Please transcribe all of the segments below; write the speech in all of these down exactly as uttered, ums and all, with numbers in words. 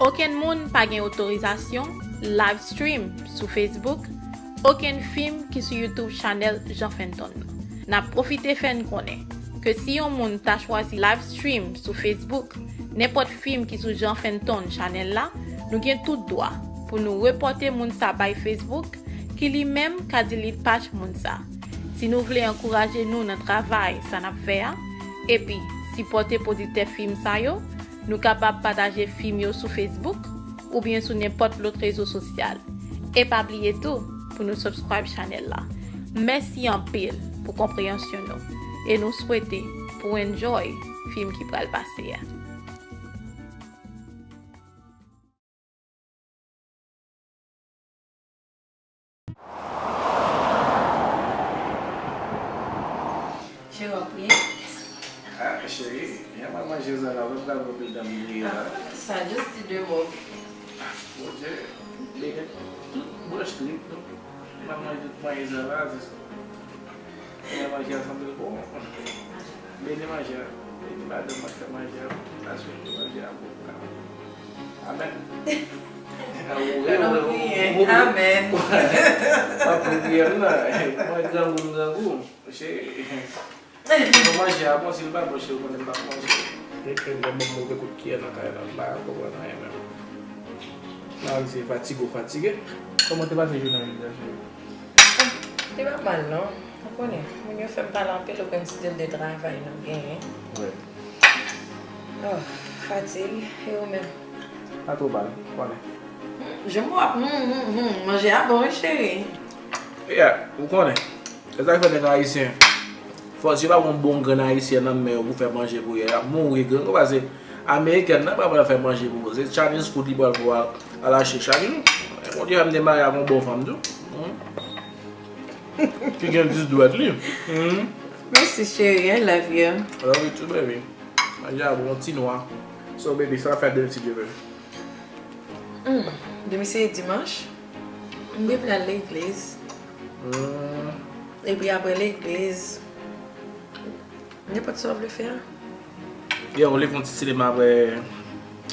Okenn moun pa gen otorizasyon live stream sou Facebook okenn fim ki sou YouTube chanèl Jean Fenton nan. N ap pwofite fè n konnen ke si yon moun ta chwazi live stream sou Facebook nenpòt fim ki sou Jean Fenton chanèl la, nou gen tout dwa pou nou repòte moun sa bay Facebook ki li menm ka delete paj moun sa. Si nou vle ankouraje nou nan travay sa n ap fè a, epi sipòte pwodiktè fim sa yo, nou kapab pataje fim yo sou Facebook oubyen sou nenpòt lòt rezo sosyal. E pa bliye tou pou nou subscribe chanèl la. Mèsi anpil pou konpreyansyon nou e nou swete pou w enjoy fim ki pral pase a. Cheri, w ap priye? Ah, cheri, jan mwen manje sa la, ou pa pral pran pil tan pou priye la. Ah, sa, just di de mo. Ah, Bondye, beni tout branch trip nou. M ap manje tout manje sa la, se sa. Mwen manje a santi l bon. Beni manje a. Beni madanm mwen k fè manje a. Aswete manje a bon. Amèn. Amèn. Mwen grangou, m grangou. Cheri. Mwen manje a bon, si l pa bon, cheri, ou konnen m p ap manje. Depi lè m ban m move kout kiyè nan kay la, m pa konprann anyen menm. Nan se fatige w fatige. Kòman te pase jounen jodi a, cheri? Li pa mal non. Ou konnen, moun yo fè m pale anpil, ou konn stil de travay nou genyen. Wi. Oh, fatig, e ou menm? Pa twò mal, ou konnen. Jan w ap, hmm, hmm, hmm, manje a bon, wi, cheri. Yeah, ou konnen. Se sa k fè nèg ayisyen, fò si yo pa gen yon bon grenn ayisyen nan men yo pou fè manje pou yo, y ap mouri grangou, paske amerikèn nan pa pral fè manje pou yo. Se Chinese food li pral pou al, al achte chak jou. Bondye fè m te marye ak yon bon fanm tou. Hmm. Ki gen dis dwèt li. Hmm. Mèsi, cheri. I love you. I love you too, baby. Manje a bon, ti nwa. So, baby, sa w ap fè demen, si Dye vle? Hmm. Demen se dimanch. M gen pou al legliz. Hmm. Epi apre legliz, nenpòt sa w vle fè a. Yeah, ou vle fè yon ti sinema apre,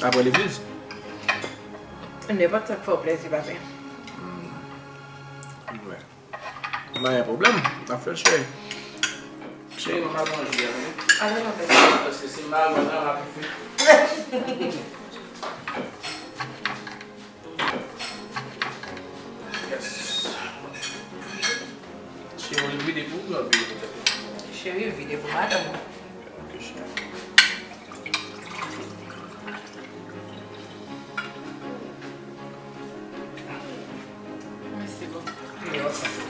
apre legliz? Nenpòt sa k fè w plezi, papi. Hmm. Anyway. Pa gen pwoblèm, n ap fè l, cheri. Cheri, mwen pa manje a, wi. Ale, ma belle. Paske si m pa manje, m ap fè. Yes. Cheri, ou vide pou ou, ou vide pou tèt ou? Cheri, vide pou madanm ou. Ok, cheri. Mèsi bokou. You're welcome.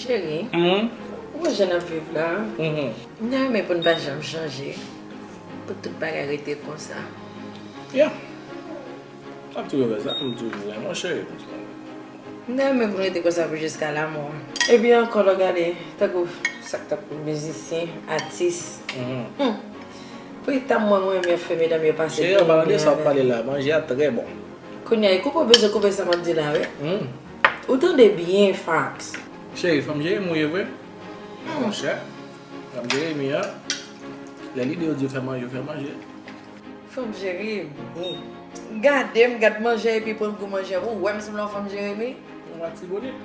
Cheri, ou wè jan n ap viv la? M ta renmen pou n pa janm chanje, pou tout bagay rete konsa. Yeah. M ap toujou fè sa, m toujou renmen w, cheri. M ta renmen pou n rete konsa pou jiska lamò. Epi ankò, lè w gade, tankou sa k tankou mizisyen, atis. Hmm. Pou eta mwen, mwen renmen fè medam yo pase byen, byen avè m. Cheri, an palan de sa w ap pale la, manje a trè bon. Kounye a, e koupe w bezwen koupe sa m ap di la, wi. Hmm. Ou tande byen, Fax. Cheri, fanm Jeremi w ye vre? Hmm. Monchè, fanm Jeremi an, lè li di yo di yo fè manje, yo fè manje. Fanm Jeremi. Gade m, gad manje epi pran gou manje. Ou wè m sanble yon fanm Jeremi? Yon Latibonit.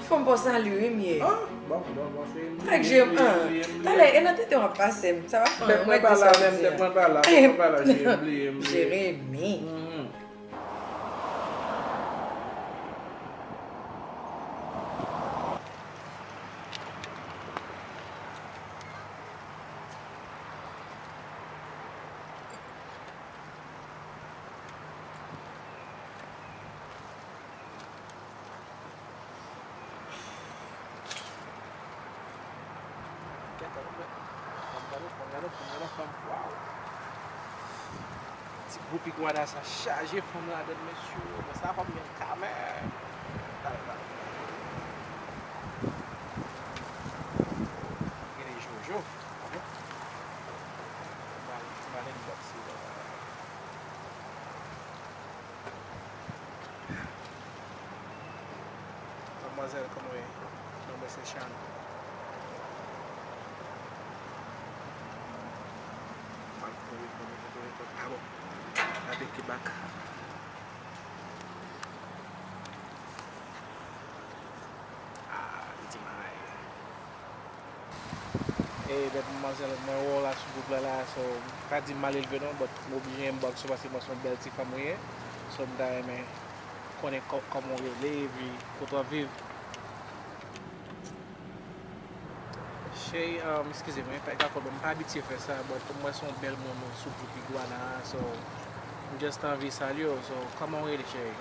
Fanm pa w sali wi m ye. Ah, bon, bon, bon, se m bliye, m bliye, m bliye, m bliye. Talè, e nan tete w ap pase m. Sa va fè mwen di sa w di a. Tèt mwen pa la, tèt mwen pa la, tèt mwen pa la, Jeremi, m bliye, m bliye. Jeremi. Mhm. Gade fanm, gade fanm, gade fanm, gade fanm. Waw. Ti gwo pigwada sa chaje fanm ladann, mesye. Men sa fanm gen kamè. Gade Jojo. Malen, malen, malen. Kòman w ye? Non, mwen se Chan. Mwen konnen, konnen, konnen, konnen. Ah bon. Apre ki bak. Ah, li di may. Ey, bèt manmzèl, mwen wè w la sou gwoup la, la, so, m pa di m mal elve non, but m oblije inbox ou paske mwen se yon bèl ti fanm ou ye. So, m ta renmen konnen kò-, kòman w rele, epi kote w ap viv. Cheri, um, eskize m, e pa, e pa fòt mwen, m pa abitye fè sa, but m wè se yon bèl moun sou gwoup Iguana a, so, m just anvi salye w, so, kòman w rele, cheri?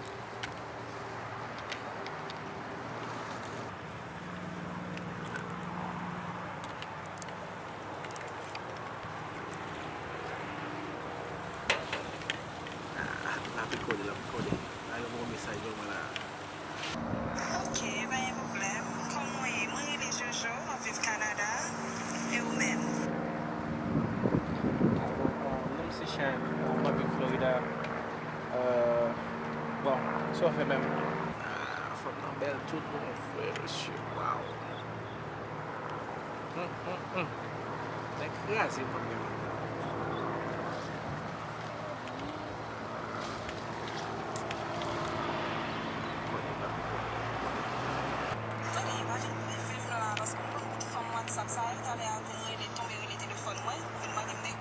Ah, l ap rekòde, l ap rekòde. Al voye yon mesaj ban mwen la. Ok, pa gen pwoblèm. Kòman w ye? Mwen rele Jojo, m ap viv Kanada. E ou menm? Ah, bon, ah, non m se Shine, ah, m ap viv Florida. Euh, bon, sa w fè menm? Ah, fanm nan bèl tout bon vre, mesye. Waw. Hum, hum, hum. Nèg kraze mwen menm. Tande, pa vin vin la, paske m konn bout fanm WhatsApp sa yo, talè a vin rele, tonbe rele telefòn mwen, vin mande m de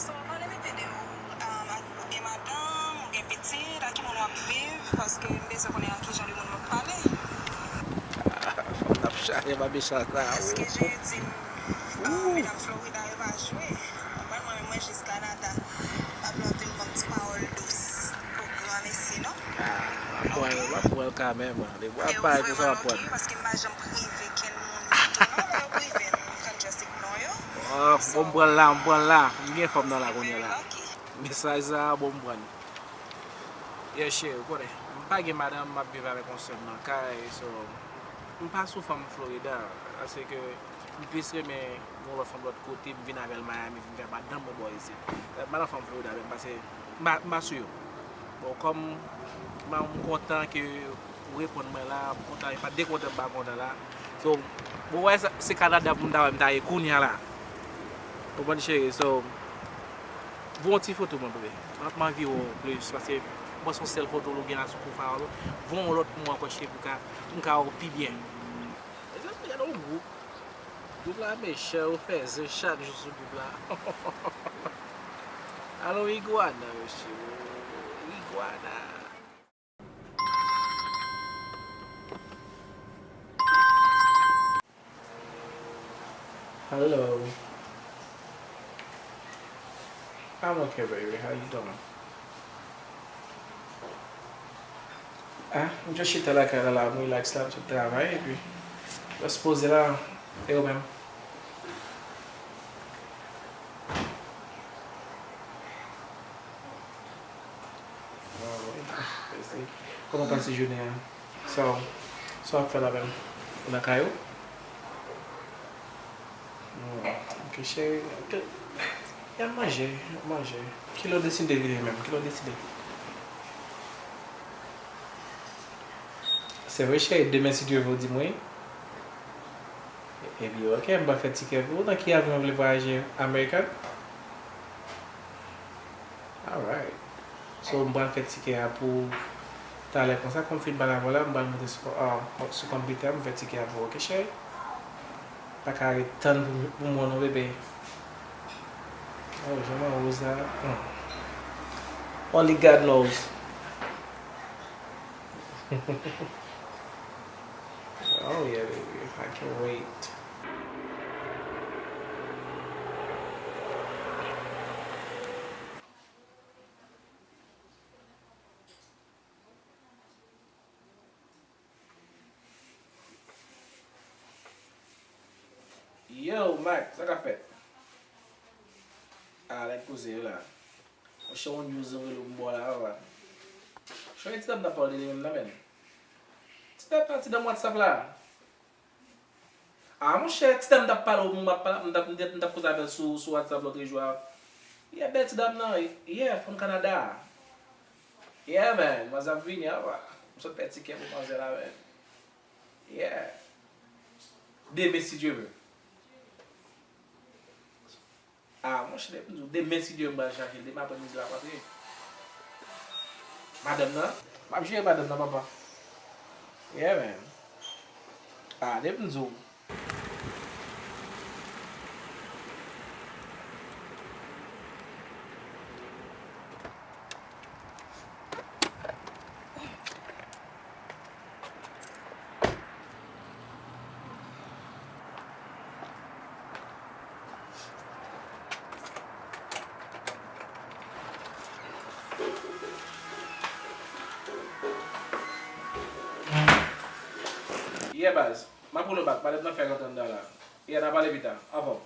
So, pale m enpe de ou, um, ou gen madanm, ou gen pitit, ak ki moun w ap viv, paske m bezwen konnen ak ki jan de moun m ap pale. Ah, fanm n ap chaje pa mechan sa. Èske Jeydi, um, medam Florida yo pa jwe? Mwen, mwen, mwen jis Kanada. Pa plante m ban m ti pawòl dous pou granmesi, non? Ah, m ap pran, m ap pran kanmenm. Depi w ap pale konsa, m ap pran. Paske m pa janm prive kenn moun ditou, non. Lè yo prive m, m konn just ignore yo. Ah, bon, m pran l la, m pran l la. M gen fanm nan la kounye a la. Mesaj sa a, bon, m pran l. Yeah, cheri, ou konnen. M pa gen madanm, m ap viv avèk yon sè m nan kay, so, m pa sou fanm Florida, paske m plis renmen gen yon lòt fanm lòt kote, m vin avè l Miami, vin fè madanm mwen bò isit. M pa nan fanm Florida menm, paske m pa, m pa sou yo. Bon, kòm m, m kontan ke ou reponn mwen la, m kontan, e pa de kontan m pa kontan la. So, bon, wè, sa, se Kanada pou m ta wè m ta ye kounye a la. Ou konprann, cheri? So, voye yon ti foto mwen, bebe. M ap, m anvi wè w plis, paske m panse yon sèl foto ou gen la sou pwofayl ou. Voye yon lòt pou mwen ankò, cheri, pou ka, pou m ka wè w pi byen. Mezanmi, gade yon gwoup. Gwoup la mechan, yo fè zen chak jou sou gwoup la. Alon, Iguana, mesye. Iguana. Hello. I'm okay, baby. How you doing? Ah, m just chita lakay la, la, m relax la, m sot travay, epi just poze la, e ou menm? Ah, wi. Kòman w pase jounen an? Sa w, sa w ap fè la menm? Ou nan kay ou? Hmm, ok, cheri, ok. Y ap manje, y ap manje. Kilè w deside vini menm? Kilè w deside? Se vre, cheri, demen, si Dye vle, w di m wi. Epi, ok, m pral fè tikè pou ou. Nan ki avyon w vle vwayaje? American? Alright. So, m pral fè tikè a pou talè konsa. Kòm m fin pale avè w la, m pral monte sou, ah, sou konpitè a, m fè tikè a pou ou, ok, cheri? Pa ka ret tann pou, pou mwen non, bebe. Oh, jan mwen woz la. Hmm. Only God knows. Oh, yeah, baby. I can't wait. Yo, Mac, sa k ap fèt? Ah, nèg koze yo la. Monchè, yon news yo rele m bò la, papa. Monchè, ti dam nan pale de li menm nan, menn. Ti dam nan, ti dam WhatsApp la. Ah, monchè, ti dam t ap pale, m ap pale, m t ap, m t ap, m t ap koze avè l sou, sou WhatsApp lòt jou a. Yeah, bèl ti dam nan, yeah, fanm Kanada a. Yeah, man, mwa ap vini, apa. M Sot fè ti kè pou manzè la, men. Yeah. Demen, si Dye vle. Ah, monchè, depi m di w, demen, si Dye vle, m pral chache l. Demen aprèmidi l ap antre. Madanm nan? M ap jere madanm nan, papa. Yeah, man. Ah, depi m di w. Yeah, baz. M ap rele w bak, pale m nan fè antann la. Yeah, n a pale pita. Anfòm.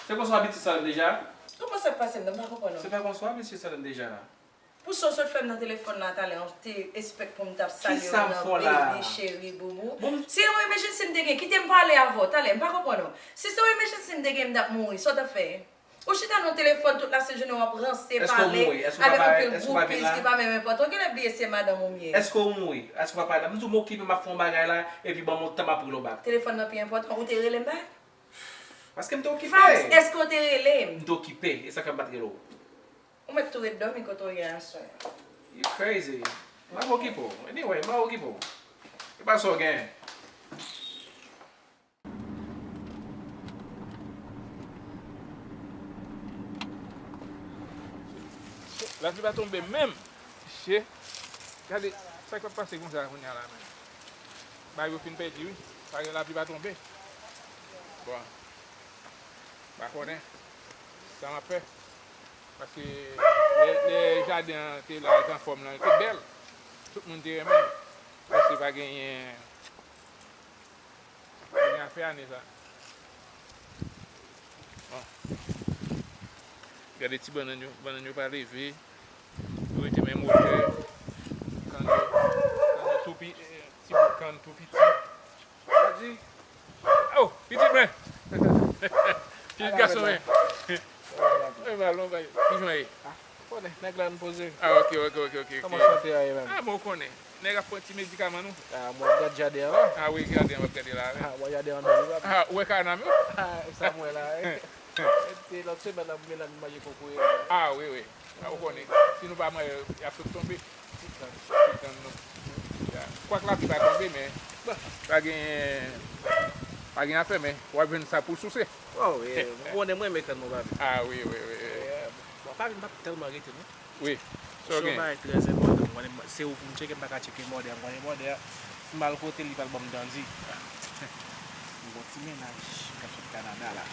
Se bonswa, pitit, sa deja? Kòman sa pase m nan? M pa konprann non. Se pa bonswa, mesye, sa deja. Pou sa w sot fè m nan telefòn la talè, an te espèk pou m t ap salye w nan baby, cheri, boubou. Si se yon emergency m te gen, kite m pale avè w talè, m pa konprann non. Si se yon emergency m te gen, m t ap mouri, sa w t ap fè? Ou chita nan telefòn tout lasent jounen w ap ranse pale avèk anpil groupies ki pa menm enpòtan. Ou genlè bliye se madanm ou m ye. Èske w mouri? Èske w pa pale? M di w m okipe, m ap fè yon bagay la, epi ban m yon tan, m ap rele w bak. Telefòn nan pi enpòtan. Ou te rele m bak? Paske m te okipe. Fabs, èske w te rele m? M te okipe, e sa fè m pa t rele w. Ou mèt tou ret dòmi kote w ye aswè. You crazy. M ap okipe w. Anyway, m ap okipe w. E pa sa w gen. Lapli pa tonbe menm. Mesye, gade sa k ap pase konsa kounye a la menm. Bagay yo fin pèdi wi. Sa gen lapli pa tonbe. Bon. Pa konnen sa m ap fè. Paske lè, lè jaden an te la, anfòm lan, li te bèl. Tout moun te renmen l. Paske pa genyen Gen afè ane sa. Bon. Gade ti bannann yo, bannann yo pa leve. Yo rete menm wotè. Kann yo, kann yo tou pi, eh, ti bout kann tou piti. Sa di, oh, pitit mwen. Pitit gason mwen. Wi, mal non, bay. Kijan w ye? Konnen, nèg la n poze. Ah, ok, ok, ok, ok, ok. Kòman sante a ye menm? Ah, bon, ou konnen. Nèg ap pran ti medikaman nou. Ah, mwen ap gad jaden an la. Ah, wi, jaden an w ap gade la, wi. Ah, mwen jaden an bèl, wi, papi. Ah, ou wè kana m yo? Ah, sa m wè la, wi. E lòt semèn la, mwen la vin manje kokoye la, wi. Ah, wi, wi. Ah, ou konnen. Si nou pa manje, y ap sot tonbe. Ti kann. Ti kann, non. Ya. Kwak lapli pa tonbe, men, bon, pa gen, pa gen afè, men w ap jwenn sa pou w souse. Oh, yeah. Ou konnen mwen renmen kann mwen, papi. Ah, wi, wi, wi, wi. Yeah. Bon, papi, m p ap tèlman rete, non. Wi. Sa w gen? Se yon bagay trè enpòtan. M konnen se ou pou m tcheke, m pa ka tcheke mòdè a. M konnen mòdè a, si m al kote l, li pral ban m dandi. M gon ti mennaj k ap sot Kanada la.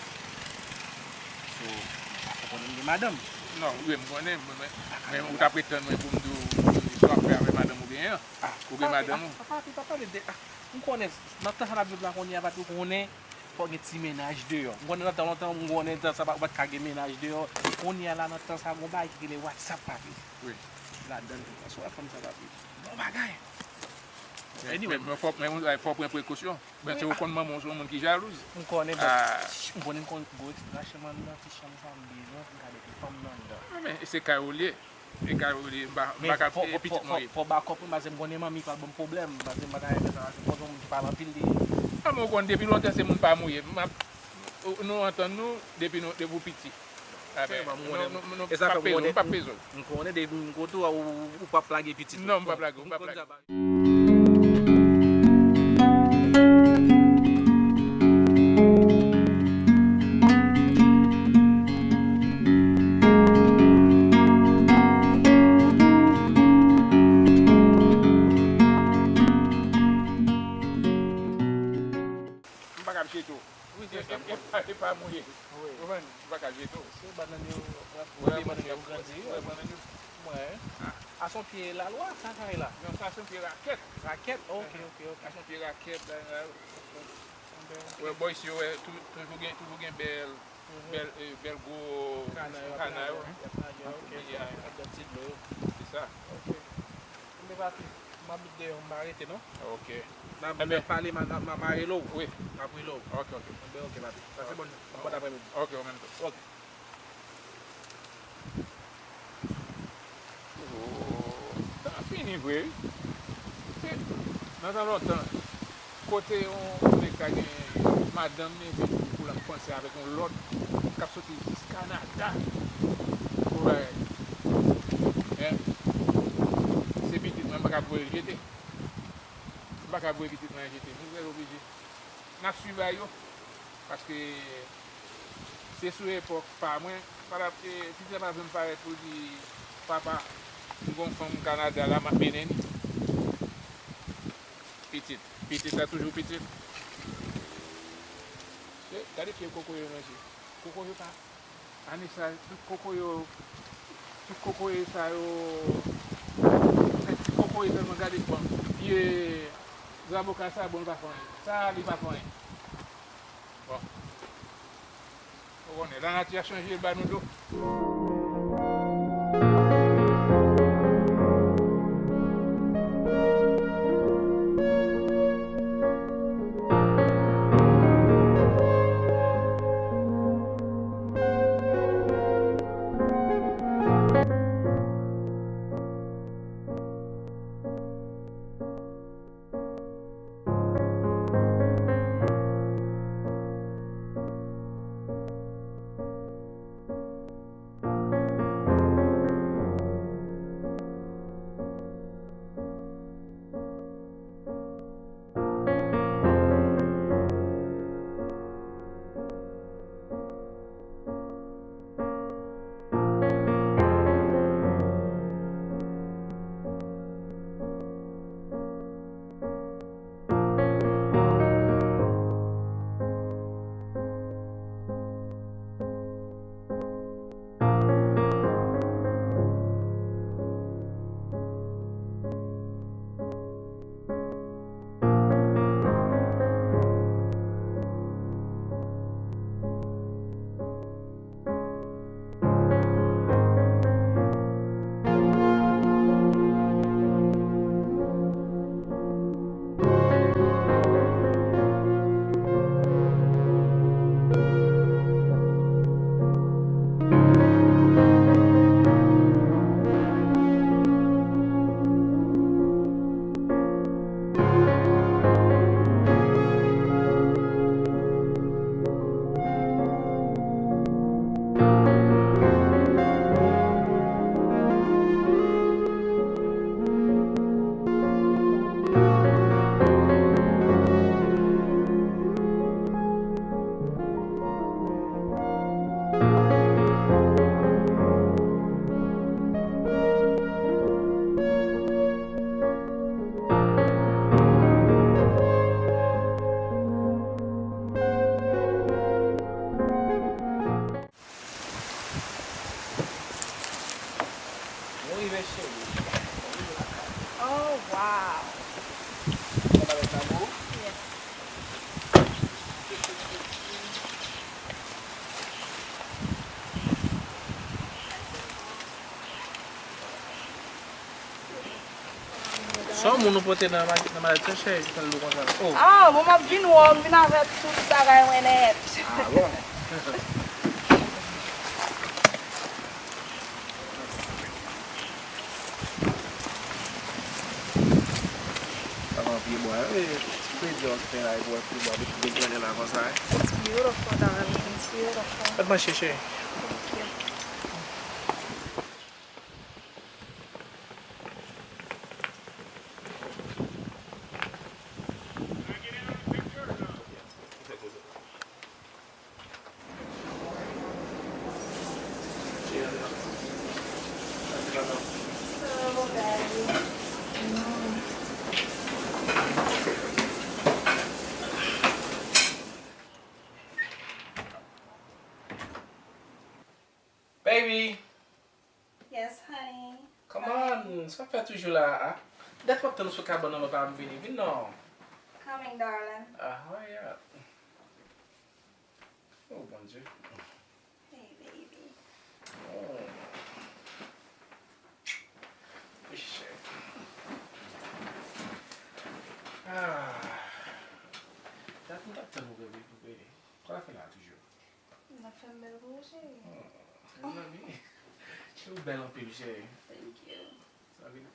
So, ou konnen m gen madanm. Non, wi, m konnen, men, men, men ou t ap ret tann mwen pou m di w, pou m di w sa w ap fè avèk madanm ou genyen an. Ou gen madanm ou? Ah, papi, pa pale de, ah, m konnen, nan tan sa n ap viv la kounye a, papi, ou konnen, fò gen ti mennaj deyò. M konnen nan tan lontan, m konnen tan sa pa, ou pa t ka gen mennaj deyò. Kounye a la, nan tan sa, gon bagay ki rele WhatsApp, papi. Wi. Ladan l, tout sa, sou fanm sa, papi. Bon bagay. Anyway. Men, men fò, men, men fò w pran prekosyon. Paske ou konn manman w se yon moun ki jalouz. M konnen, but, m konnen m konn gwo ekstra chanm anndan, ti chanm sa m bezwen pou m ka mete fanm nan anndan. Ah, men se kay ou l ye. E kay ou li, m pa, m pa ka, e pitit mwen ye. Fò backup wi, paske m konnen manmi pral ban m pwoblèm, paske m pa ta renmen sa, paske m konnen yon moun ki pale anpil li ye. Ah, men ou konn depi lontan se moun pa m ou ye. M ap, nou antann nou depi nou, depi w piti. Ah, ben, nou, nou, nou, m p ap peze w, m p ap peze w. M konnen depi m kote w, ou, ou p ap lage pitit ou. Non, m p ap lage w, m p ap lage w. M pa ka ap jete w. Wi, se sa. E, e, e pa, e pa mouye. Wi. Ou konprann? M pa ka jete w. Se bannann yo, w ap woule bannann yo grandi, wi. Wè, bannann yo. Mwen. Ah. A se yon pye lalwa, sa sa ye la? Non, sa se yon pye rakèt. Rakèt? Ok, ok, ok. Sa se yon pye rakèt, bagay la. Wè, bò isi yo, wè, tou-, toujou gen, toujou gen bèl, bèl, eh, bèl gwo kana yo. Kana yo. Y ap naje, ok. Y ap bwè ti dlo yo. Se sa. Ok. Mwen pati. M ap deyò, m pa rete non. Ok. N ap, n ap pale, m a, m a, m a rele w. Wi. M ap rele w. Ok, ok. Enben, ok, papi. Pase bòn, bòn aprèmidi. Ok, ou menm tou. Ok. Oh, tan fini vre, wi. Se nan tan lontan, kote yon, yon nèg ka gen madanm li, epi pou l ap panse avèk yon lòt, k ap soti jis Kanada pou bagay. Hein? Se pitit mwen, m pa ka voye l jete. M pa ka voye pitit mwen jete. Mwen oblije. N ap swiv bagay yo. Paske se sou epòk pa mwen, pa t ap, e, pitit la pa janm parèt pou l di, "Papa, m gon fanm Kanada la, m ap mennen li." Pitit. Pitit la toujou pitit. E, gade pye kokoye yo manje. Kokoye pa Anissa, tout kokoye yo, tout kokoye sa yo, tout kokoye sèlman gade bon. Pye zaboka sa bon, li pa fè anyen. Sa li pa fè anyen. Bon. Ou konnen, lanati a chanje, l ba nou do. Nou rive, cheri. Nou rive lakay. Oh, wow. Sa bagay sa bon? Yes. Sa yon moun ou pote nan ma-, nan malèt sa, cheri, ki fè l lou konsa? Oh. Ah, bon, m ap vin wè w, m vin avè tout bagay mwen nèt. Ah, bon. Sa va pye bwa, e, ti kredi w fè la, e bwa pye bwa, epi tout grannen la konsa, e. It's beautiful, darling. It's beautiful. Fè mache, cheri. Thank you. Baby! Yes, honey. Come on, sa w ap fè toujou la a? Dat m ap tann ou sou kabann nan, ou pa vini. Vin non. Coming, darling. Ah, hurry up. Oh, Bondye. Hey, baby. Oh. Wi, cheri. Fè m bèl pou ou, cheri. Mezanmi, cheri, ou bèl anpil, cheri. Thank you. Sa vin.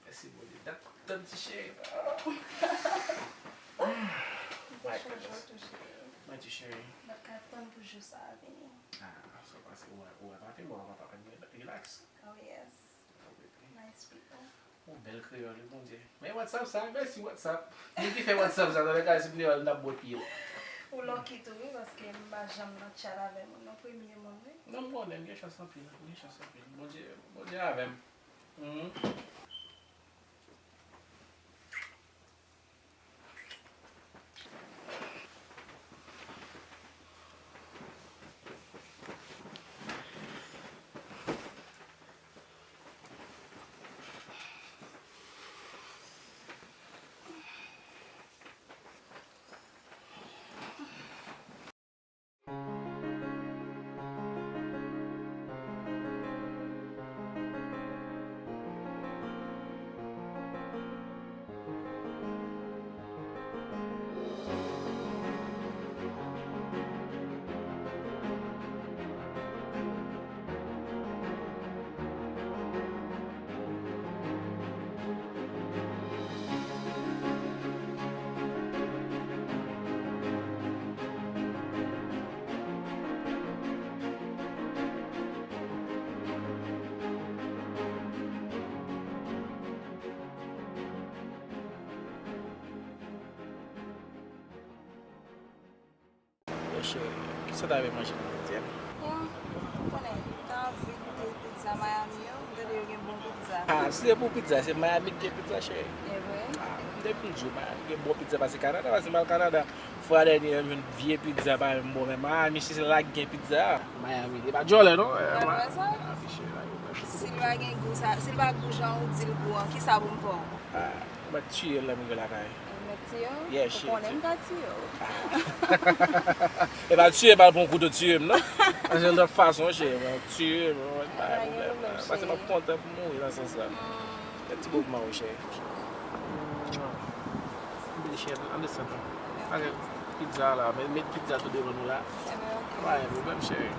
Mèsi Bondye. Dat m tann ti cheri. My goodness. Mwen ti cheri. Mwen ka tann pou jou sa a vini. Ah, sa pase. Ou wè, ou wè, pa te mò, papa, relax. Oh, yes. Nice people. Yon bèl kreyòl, wi, Bondye. Men WhatsApp sa, mèsi WhatsApp. Moun ki fè WhatsApp sa, nan lè ka, si m te wè l, m t ap bwè pye l. Ou lucky tou, wi, paske m pa janm nan chat avè moun, non, premye moun, wi. Non, m konnen, m gen chans anpil, m gen chans anpil. Bondye, Bondye avè m. Mhm. Yo, cheri, kisa w ta renmen manje nan jodi a? Bon, ou konnen, m ta anvi goute pizza Miami yo, m tande yo gen bon pizza. Ah, si se pou pizza, se Miami ki gen pizza, cheri. E vre? Ah, m depi m di w, Miami gen bon pizza pase Kanada, pase m al Kanada, fwa dènye a, m jwenn vye pizza pa menm bon, men Miami, si se la ki gen pizza, Miami, se pa djòlè, non? Ou pa kwè sa? Ah, wi, cheri, la, yo mèt. Si l pa gen gou, sa, si l pa gou jan ou di l gou an, kisa pou m fè w? Ah, ou mèt tiye l lè m rive lakay. Ou mèt tiye w? Yes, cheri. Ou konnen m ka tiye w. Ah. E pa tiye, pa l pran kouto tiye m, non. Nan yon lòt fason, cheri, mwen tiye m, mwen pa gen pwoblèm. Pase m ap kontan pou mouri nan sans la. Mm. Yon ti boug mwen, wi, cheri. Ann desann. Pase pizza la, met, met pizza tou devan nou la. Ebyen, oke. Pa gen pwoblèm, cheri.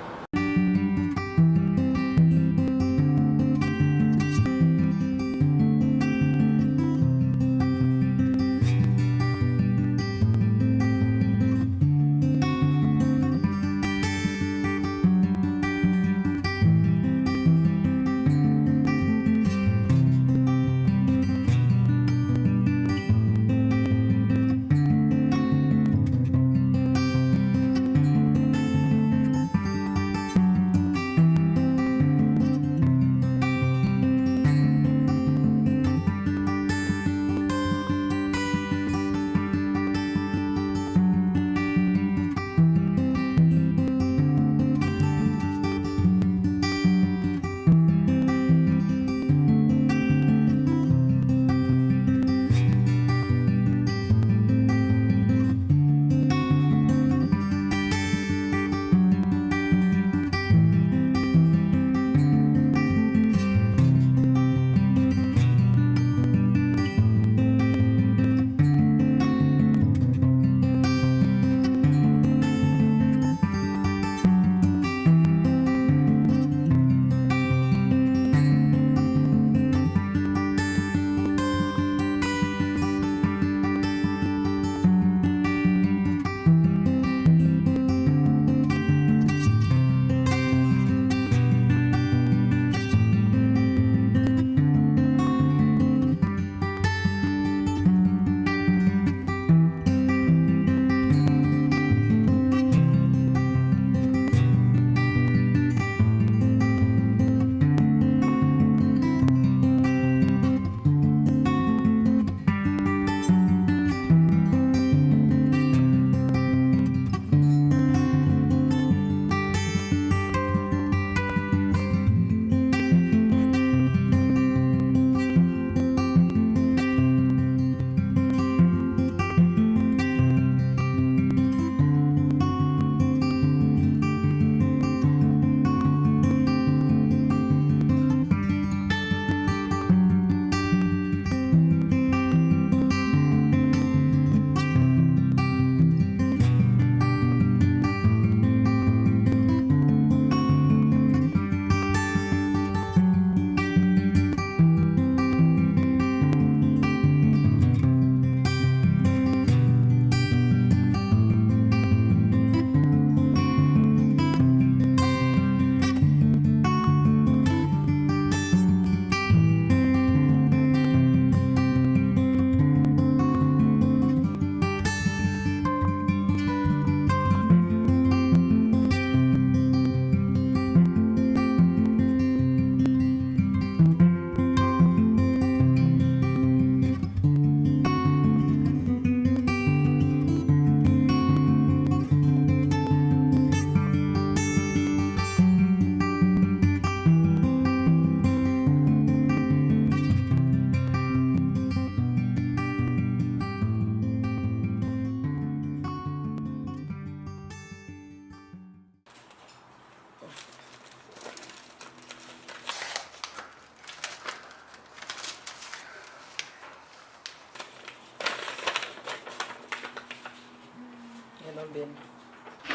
Bil.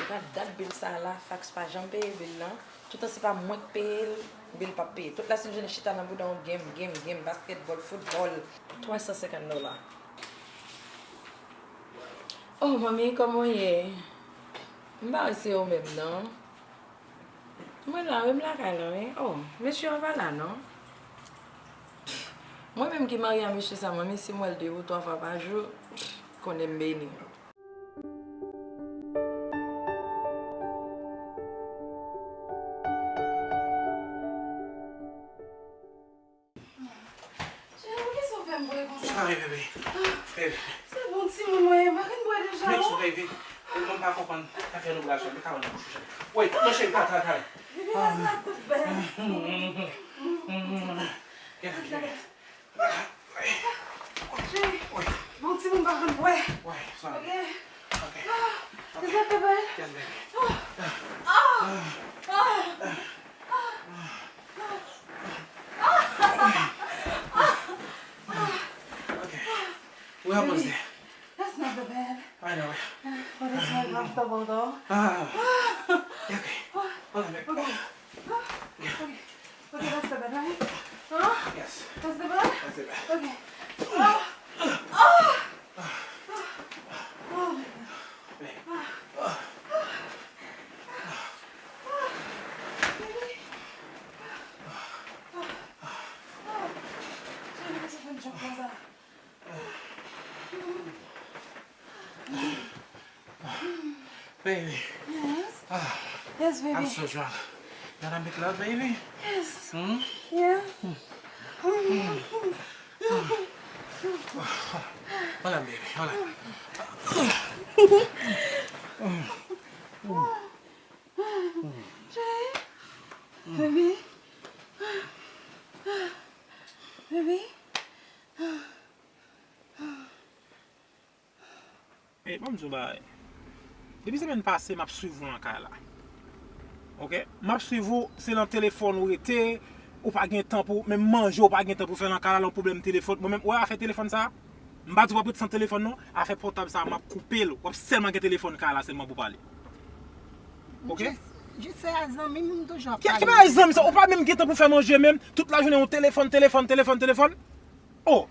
Gad dat bil sa la, Fax pa janm peye bil lan. Toutan se pa mwen k peye l, bil p ap peye. Tout lasenn jounen chita nan bouda w, game, game, game, basketball, football. Twa san senkant dola. Oh, manmi, kòman w ye? M pa wè se ou menm, non. Mwen la, wi, m lakay la, wi. Oh, mesye an pa la, non. Mwen menm ki marye a mesye sa, manmi, si m wè l de ou twa fwa pa jou, konnen m beni. Cheri, poukisa w fè m bwè konsa? Sorry, baby. Baby. Se bon timoun mwen ye, m pa konn bwè deja, non. Baby. Mwen pa konprann afè nou bwè a, men ka ban m bouch ou, cheri. Wi, non, cheri, pa, pa, pa. Baby, lès la tout bèl. Cheri, bon timoun pa konn bwè. Wi, sorry. Ok. Ok. Ah, is that the bed? Yes, baby. Ah, ah, ah, ah, ah, ah, ah, ah. Okay. We almost there. That's not the bed. I know it. But it's more comfortable though. Ah. Okay. Hold on, baby. Okay. Okay. Okay, that's the bed, right? Huh? Yes. That's the bed? That's the bed. Okay. Oh. Oh. Oh. Oh my God. Babe. Ah. Ah. Ah. Baby. Ah. Ah. Baby, this is a joke, what's up? Baby. Yes? Ah. Yes, baby. I'm so drunk. You wanna make love, baby? Yes. Hmm? Yeah. Hmm. Hmm. Hold on, baby. Hold on. Jay. Baby. Baby. Ey, ban m di w bagay. Depi semèn pase, m ap swiv ou nan kay la. Oke? M ap swiv ou, se nan telefòn ou rete, ou pa gen tan pou, menm manje ou pa gen tan pou fè nan kay la, lè yon pwoblèm telefòn. Mwen menm, ou wè afè telefòn sa a? M pa di w ap rete san telefòn non, afè pòtab sa a, m ap koupe l. W ap sèlman gen telefòn kay la sèlman pou pale. Oke? Jis, jis se a zanmi m, m toujou ap pale. Ki, ki bagay zanmi sa? Ou pa menm gen tan pou fè manje menm, tout lajounen yon telefòn, telefòn, telefòn, telefòn. Oh!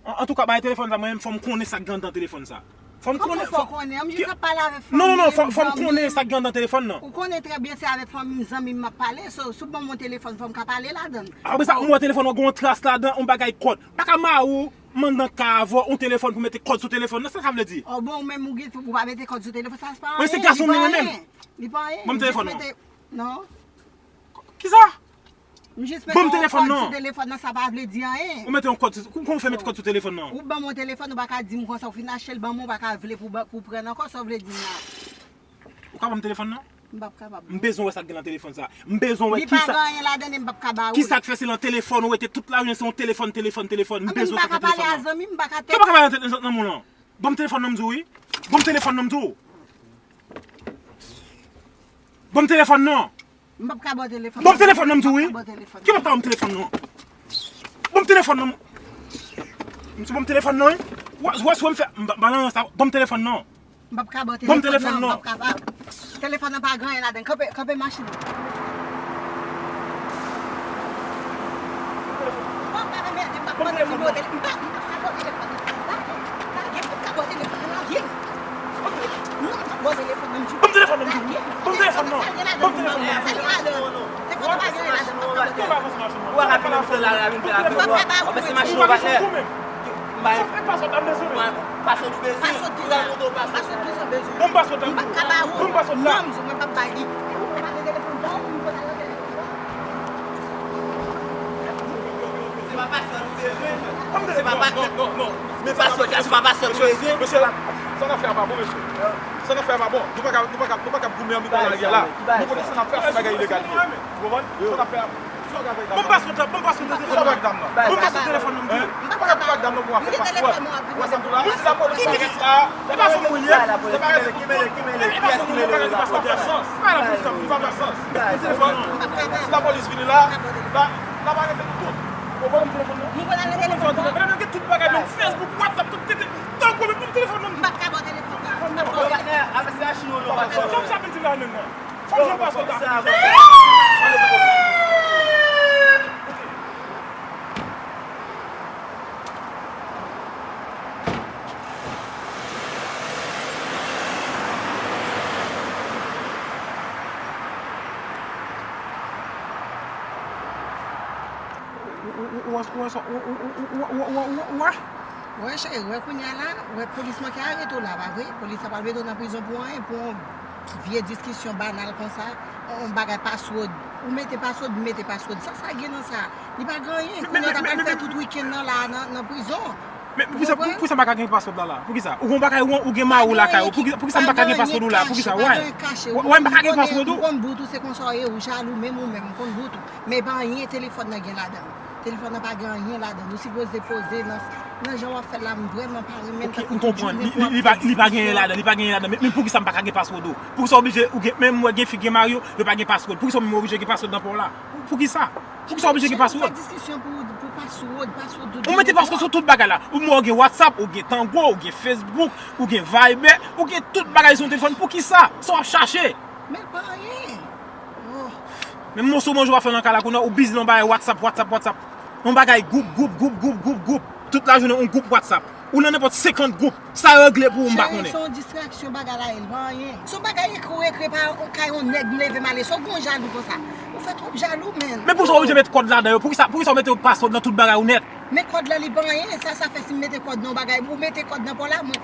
An, antouka, bay telefòn sa, mwen menm, fò m konnen sa k gen anndan telefòn sa. Fò m konnen, fò, fò w konnen, m jis ap pale avèk fanmi m, zanmi m. Non, non, non, fò, fò m konnen sa k gen anndan telefòn nan. Ou konnen trè byen se avèk fanmi m, zanmi m m ap pale, so, si w ban m yon telefòn, fò m ka pale ladan l. Apre sa, ou wè telefòn nan gen yon tras ladan, yon bagay kòd. M pa ka mare w, m anndan kay avè w, yon telefòn pou mete kòd sou telefòn nan, sa sa vle di? Oh, bon, ou menm, ou gen, ou pa mete kòd sou telefòn, sa, se pa anyen, li pa anyen. Mwen menm? Li pa anyen. Ban m telefòn nan. Non. Kisa? M jis mete yon kòd sou telefòn nan, sa pa vle di anyen. Ou mete yon kòd sou, kòman w fè mete kòd sou telefòn nan? Ou ban m yon telefòn, ou pa ka di m konsa, ou fin achte l ban mwen, ou pa ka vle pou, pou pran l ankò, sa w vle di m la? Ou ka ban m telefòn nan? M p ap kapab. M bezwen wè sa k gen nan telefòn sa. M bezwen wè kisa. Li pa gen anyen ladan l, m p ap ka ba ou l. Kisa k fè se nan telefòn ou rete tout lajounen, se yon telefòn, telefòn, telefòn. M bezwen wè sa k nan telefòn nan. Anben m pa ka pale a zanmi m, m pa ka tèks. Kòman w pa ka pale nan, nan, nan moun lan? Ban m telefòn nan m di w wi. Ban m telefòn nan m di w. Ban m telefòn nan. M p ap ka ba w telefòn nan. Ban m telefòn nan m di w wi. M p ap ka ba w telefòn nan. Ki w p ap ka ban m telefòn nan? Ban m telefòn nan. Misye ban m telefòn nan wi. Wè, wè, wè, m fè, m pa, m pa nan rans la. Ban m telefòn nan. M p ap ka ba w telefòn nan. Ban m telefòn nan. M p ap ka ba. Telefòn nan pa gen anyen ladan. Kanpe, kanpe machin nan. M p ap ka ba w telefòn nan. M p ap, m p ap ka ba w telefòn nan. Lage, lage, m p ap ka ba w telefòn nan. Lage. Ban m telefòn nan m di w. Ban m telefòn nan m di w. Ban m telefòn nan. Ban m telefòn nan. Ou wè rapid m fè la, rapid m fè la. Ou wè se machin ou pa fè. M bay. Paswòd ou bezwen. Ou wè kote w paswòd. Ban m paswòd la. Ban m paswòd la. Non, m di w mwen p ap bay li. Se pa paswòd ou bezwen. Se pa pa, non, non, non, non. Men paswòd la, se pa paswòd ou bezwen. Mesye, sa n ap fè a pa bon, mesye. Sa n ap fè a pa bon. Nou pa ka, nou pa ka, nou pa ka goumen an mitan lari a la. Nou konnen sa n ap fè a se bagay ilegal li ye. Ou konprann? Sa n ap fè a. Ban m paswòd la, ban m paswòd la. Kisa w fè ak dam nan? Ban m paswòd telefòn nan m di w. Hein? Ou pa ka pale ak dam nan pou afè paswòd. Ou wè sa m di w la? Si lapolis pa rete la, e pa fè mwen ye. E pa rete pou kont. E pa fè mwen ye, pa rete paswòd la. Pa lapolis la pou fè sans. Telefòn nan. Si lapolis vini la, la, la pa rete pou kont. Ou konprann? Telefòn nan. Telefòn nan gen tout bagay, menm Facebook, WhatsApp, tout tete. Tankou menm telefòn nan. M p ap ka ba w telefòn nan. Apre se la Chin ou non, pa fè. Kòm sa vin di la menm nan. Fòk jan paspò ta. Ou wè, ou wè, ou wè, ou wè, ou wè, ou wè, ou wè, ou wè, ou wè, ou wè, ou wè, ou wè. Wè, cheri, wè kounye a la, wè polis manke arete w la, pa vre? Polis la pral mete w nan prizon pou anyen, pou yon vye diskisyon banal konsa, yon bagay password. Ou mete password, m mete password. Sa sa gen nan sa? Li pa gen anyen. Kounye a w ta pral fè tout wikenn nan la, nan, nan prizon. Men poukisa, poukisa m pa ka gen password la la? Poukisa? Ou gen yon bagay, ou, ou gen mari w lakay ou. Poukisa, poukisa m pa ka gen password ou la? Poukisa? Why? Why m pa ka gen password ou? M konn bout ou, se konsa w ye, ou jalou, menm ou menm, m konn bout ou. Men pa anyen telefòn nan gen ladan l. Telefòn nan pa gen anyen ladan l. Ou sipoze poze nan, nan jan w ap fè l la, m vrèman pa renmen l. Ok, m konprann. Li, li, li pa, li pa gen anyen ladan l, li pa gen anyen ladan l. Men, men poukisa m pa ka gen password ou? Poukisa w oblije, ou gen, menm mwen gen fi gen mari yo, yo pa gen password. Poukisa w menm oblije gen password nan pa w la? Pou, poukisa? Poukisa w oblije gen password? Fè diskisyon pou, pou password, password tout. Ou mete password sou tout bagay la. Ou mwen ou gen WhatsApp, ou gen Tango, ou gen Facebook, ou gen Viber, ou gen tout bagay sou yon telefòn. Poukisa? Sa w ap chache? Men l pa anyen. Oh. Men moso manje w ap fè nan kay la kounye a, ou bizi nan bagay WhatsApp, WhatsApp, WhatsApp. Yon bagay gwoup, gwoup, gwoup, gwoup, gwoup, gwoup. Tout lajounen yon gwoup WhatsApp. Ou nan nenpòt senkant gwoup. Sa yo regle pou ou, m pa konnen. Cheri, se yon distraksyon bagay la ye, li pa anyen. Se yon bagay ekri w ekri pa yon kay yon nèg m leve m ale. Sa w gen w jalou konsa? Ou fè twòp jalou, menn. Men poukisa w oblije met kòd ladan yo? Poukisa, poukisa w mete password nan tout bagay ou nèt? Men kòd la li pa anyen. Sa, sa fè si m mete kòd nan yon bagay, ou mete kòd nan pa w la, mwen,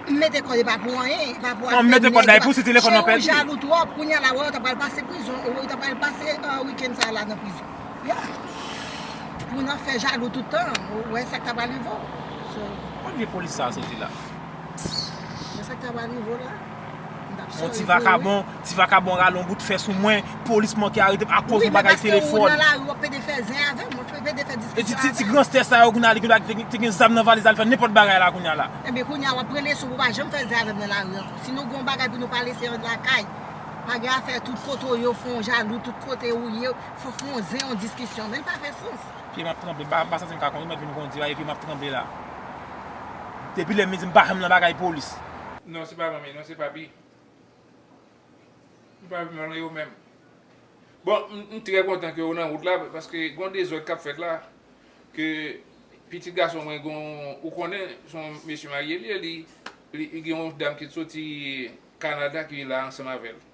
m mete kòd e pa pou anyen, e pa pou afè nèg. An, m mete kòd la, e pou si telefòn nan pèdi. Cheri, ou jalou twòp. Kounye a la, wè, ou ta pral pase prizon, ou ta pral pase, euh, wikenn sa a la nan prizon. Yeah. Pou nan fè jalou tout tan, ou wè sa k ta pral rive w. So. Kot vye polis sa a soti la? Men sa k ta pral rive w la. M t ap sore pou ou wi. Yon ti vakabon, ti vakabon rale yon bout fè sou mwen, polis manke arete m akoz yon bagay telefòn. Wi, men paske ou nan lari, w ap pede fè zen avè m, w ap pede fè diskisyon avè m. E ti, ti, ti granstè sa yo kounye a, li te, te gen zam nan valiz la, l fè nenpòt bagay la kounye a la. Ebyen, kounye a w ap pran leson pou w pa janm fè zen avè m nan lari ankò. Si nou gen yon bagay pou nou pale, se lakay. Pa gen afè tout kote w ye, w fè yon jalou, tout kote ou ye, fò fè yon zen, yon diskisyon. Men l pa fè sans. Pye m ap tranble, m pa, m pa santi m ka kondi, m mèt vin kondi a, epi m ap tranble la. Depi lè m di m pa janm nan bagay polis. Non, se pa manmi, non, se papi. M pa vle yo menm. Bon, m, m trè kontan ke w nan wout la, paske gon dezòd k ap fèt la, ke pitit gason mwen gon, ou konnen, se yon mesye marye li ye, li, li, li gen yon dam ki t soti Kanada ki la ansanm avè l.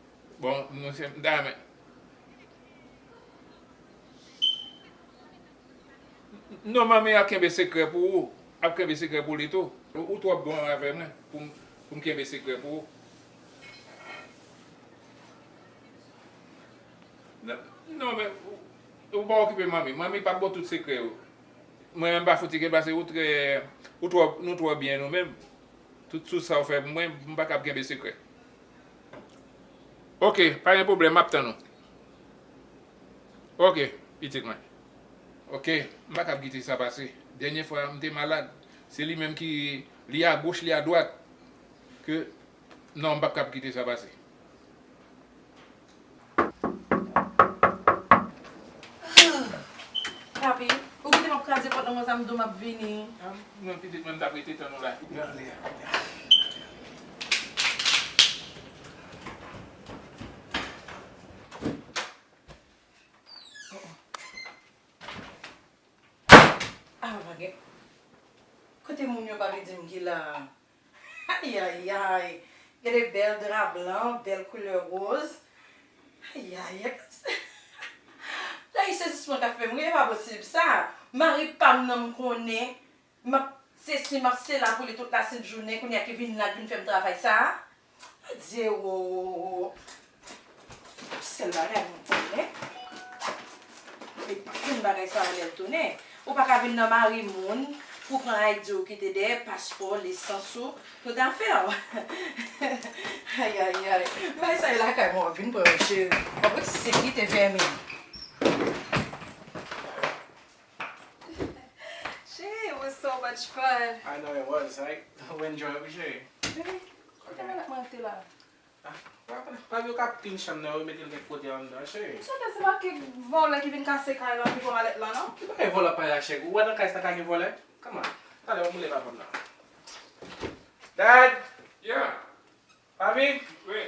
Bon, nou se, m ta renmen. Non, manmi ap kenbe sekrè pou ou. Ap kenbe sekrè pou li tou. Ou, ou twò bon avè mwen pou m, pou m kenbe sekrè pou ou. Non, non, men ou, ou pa okipe manmi. Manmi p ap ba w tout sekrè yo. Mwen menm pa fouti gen pase ou trè, ou twò, nou twò byen nou menm. Tout sou sa w fè pou mwen, m pa kab kenbe sekrè. Ok, pa gen pwoblèm, m ap tann ou. Ok, pitit mwen. Ok, m pa kab kite sa pase. Dènye fwa, m te malad. Se li menm ki, li agoch, li adwat. Ke, non, m p ap kab kite sa pase. Papi, ou kite m ap kraze pòt lan konsa, m di w m ap vini. Ah, non, pitit mwen, m t ap rete tann ou la. Ah, pa gen. Kote moun yo pa vle di m ki la? Ayayay. Gade bèl dra blan, bèl koulè woz. Ayayay. Ay, sezisman k ap fè m ri, e pa posib sa. Mari pa m nan m konnen. M ap sesi, m ap sela pou li tout lasent jounen, kounye a ki vin la, ki vin fè m travay sa a. Adye, wo, wo, wo. Sèl bagay mwen konnen, li p ap jwenn bagay sa yo lè l tounen. Ou pa ka vin nan mari moun pou pran I D ou kite dèyè, paspò, lisans ou, tout afè w. Ayayay. Bagay sa yo lakay mwen, w ap vin pran yo, cheri. W ap ret sik kite vèmin. Cheri, it was so much fun. I know it was, right? Ou enjoy wi, cheri. Baby, kote malèt mwen te la? Ah, pa, pa, pa yo k ap clean chanm nan, yo mete l kèk kote anndan, cheri. Sa fè se pa kèk vòlè ki vin kase kay lan, ki pran malèt lan, non? Ki bagay vòlè ap pale a cheri? Ou wè nan kay sa ka gen vòlè? Come on. Talè, w ap boule pa fanm nan. Dad! Yeah. Papi? Wi.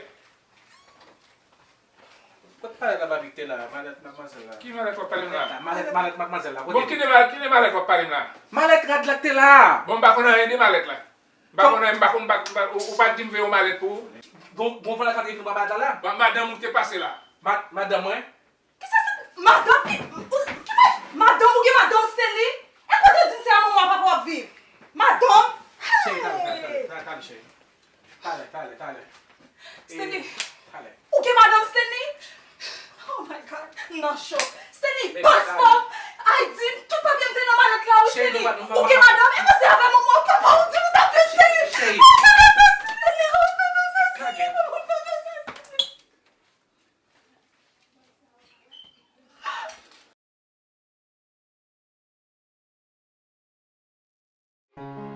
Kot malèt la, papi, ki te la? Malèt madmwazèl la. Ki malèt w ap pale m la? Malèt, malèt madmwazèl la, kote? Bon, ki de mal-, ki de malèt w ap pale m la? Malèt rad la ki te la! Bon, m pa konn anyen de malèt la. M pa konn anyen, m pa konn, m pa, m pa, ou, ou pa t di m veye yon malèt pou ou. Gon, gon malèt rad ki vin pran malèt la la? Ma-, madanm ou te pase la. Ma-, madanm mwen? Kisa se madanm ki, ou, ki ma-, madanm ou gen madanm Stanley? E kote w di m se a manman w papa w ap viv? Madanm? Cheri, talè, talè, talè, talè, talè, cheri. Talè, talè, talè. Stanley, talè. Ou gen madanm Stanley? Oh my God, m nan chòk. Stanley, paspò m, I D m, tout papye m te nan malèt la wi Stanley. Ou gen madanm? E mwen se avè manman w papa w di m ou t ap viv Stanley. Cheri. Ou fè m sa Stanley, ou fè m sa Stanley, ou fè m sa Stanley.